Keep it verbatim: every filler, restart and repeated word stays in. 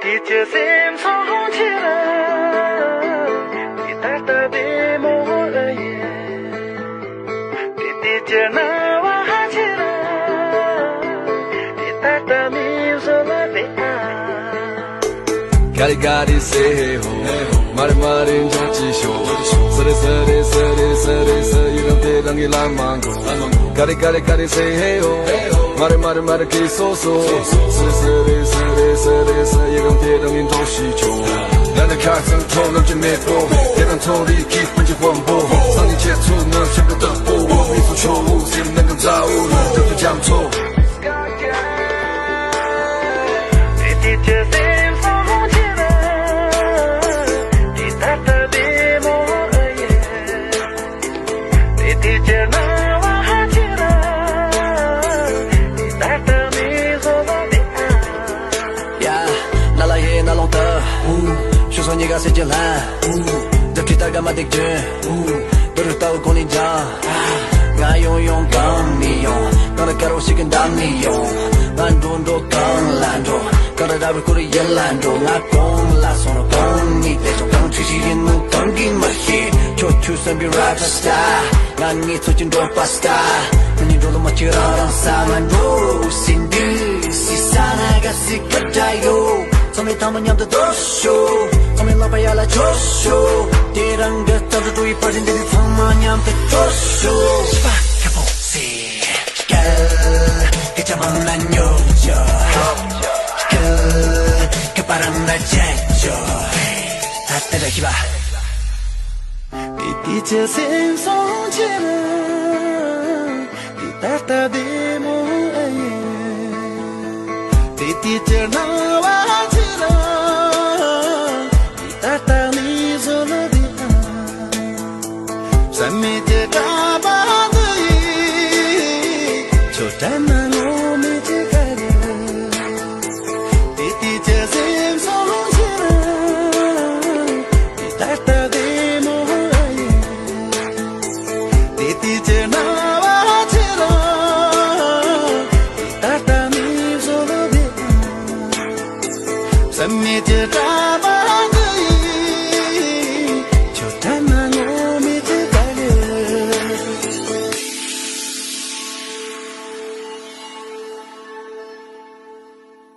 དེ་ཚེ་སེམས་སོང་ཆེ་ར། དེ་ལྟར་ལྟ་བདེ་མོ་ཨ་ཡེ། དེ་དེ་ཚེ་ན་བ་ཧ་ཆེ་ར། དེ་ལྟར་ལྟ་མི་བཟོ་ལ་དེ་ཨ། Gotta gotta say hey ho, mare mare njo chi sho. Sare sare sare sare sare, you don't feel like la mango. Gotta gotta gotta say hey ho, mare mare mare ki so so. Sare sare sare sare sare, you don't feel like njo chi sho. Nana ka san to no je me po, you don't tell the kid when you want bo. Sunny jet to no shaka da bo, we for cho, sim nang za u, to jam to. Yeah, ན་ལ་ཡེ་ན་ལོང་ཏ། ཨུ། ཤུ་སོ་ཉི་ག་སེ་ཅེ་ལ། ཨུ། འདབ་ཁྲི་ལྟར་དགའ་མ་འདེགས་ཅན། ཨུ། འདི་རུ་ལྟ་བུ་གོང་ལེན་ཅང་། ང་ཡོང་ཡོང་གང་མི་ཡོང་། གང་ལ་དཀར་བོ་ཞིག་གི་འདང་མི་ཡོང་། ང་འགྲོ་འགྲོ་གང་ལ་འགྲོ། གང་ལ་ར་བའི་ཁོར་ཡན་ལ་འགྲོ། ང་གོང་ལ་སོང་རོ་གང་མི་བདེ་ཆོག་གང་ཆུ་ཞིག་ཡིན་ནོ་གང་གིས་མ་ཤེས། ཁྱོད་ཆུ་སེམས་པའི་rapper star། ང་ངའི་ཚོ་ཅི་འགྲོ་པ་star། ཁྱོད་ཉིད་འགྲོ་ལོ་མ་ཅི་རང་རང་ས་ང་འགྲོ་སིན་དུ་སི་ས་ན་ག་སི་ག་འདྲ་ཡོད། ཚང་མས་ཐ་མ་མཉམ་དུ་སྡོད་ཤོག་ཚང་མས་ལག་པ་ཡར་ལ་འཕྱོག་ཤོག་དེ་རང་གི་རྩ་འགྲོ་འགྲོ་ཡི་བར་དུ་འདི་ཚང་མ་མཉམ་དུ་སྡོད་ཤོག་ཤི་པ་ཁ་པོ་སི་སྐད་སྐད་ཆ་མང་ན་ཉོ་ཆོག་སྐད་སྐད་པ་རང་ན་ཆད་ཆོག་ད་ལྟ་ར་ཤི་པ། དེ་དེ་ཚེ་སེམས་སོང་ཆེ་ར། དེ་ད་ལྟ་བདེ་མོ་ཨ་ཡེ། དེ་དེ་ཚེ་ན་བ་ཆེ་ར། དེ་ད་ལྟ་མི་བཟོ་ལ་དེ་ཨ། བསམ་མེད་དེ་ད་བ་འདི་ཡི། ཆོ་ད་ན་ངོ་མི་ཅི་ག་རེ། དེ་དེ་ཚེ་སེམས་སོང་ཆེ་ར། དེ་ད་ལྟ་བདེ་མོ་ཨ་ཡེ། དེ་དེ་ཚེ་ན་